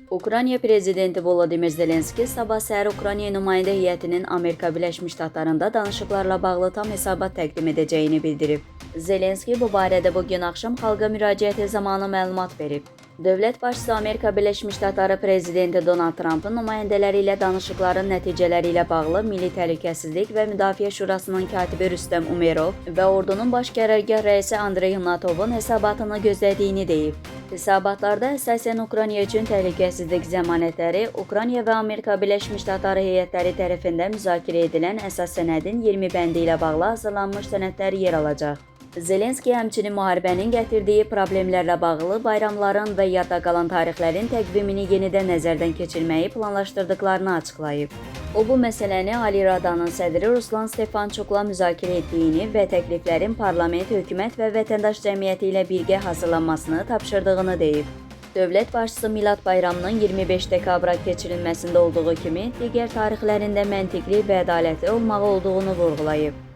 Ukrayna prezidenti Volodymyr Zelenski sabah səhər Ukrayna nümayəndə heyətinin Amerika Birləşmiş Ştatlarında danışıqlarla bağlı tam hesabat təqdim edəcəyini bildirib. Zelenski bu barədə bu gün axşam xalqa müraciəti zamanı məlumat verib. Dövlət başçısı Amerika Birləşmiş Ştatları prezidenti Donald Trampın nümayəndələri ilə danışıqların nəticələri ilə bağlı Milli Təhlükəsizlik və Müdafiə Şurasının katibi Rüstəm Umerov və ordunun baş qərargah rəisi Andrey Hnatovun hesabatını gözlədiyini deyib. Hesabatlarda əsasən Ukrayna üçün təhlükəsizlik zəmanətləri, Ukrayna və Amerika Birləşmiş Ştatları heyətləri tərəfindən müzakirə edilən əsas sənədin 20 bəndi ilə bağlı hazırlanmış sənədlər yer alacaq. Zelenski həmçinin müharibənin gətirdiyi problemlərlə bağlı bayramların və yadda qalan tarixlərin təqvimini yenidən nəzərdən keçirməyi planlaşdırdıqlarını açıqlayıb. O bu məsələni Ali Radanın sədri Ruslan Stefançukla müzakirə etdiyini və təkliflərin parlament, hökumət və vətəndaş cəmiyyəti ilə birgə hazırlanmasını tapşırdığını deyib. Dövlət başçısı Milad bayramının 25 dekabra keçirilməsində olduğu kimi digər tarixlərində məntiqli və ədalətli olmalı olduğunu vurğulayıb.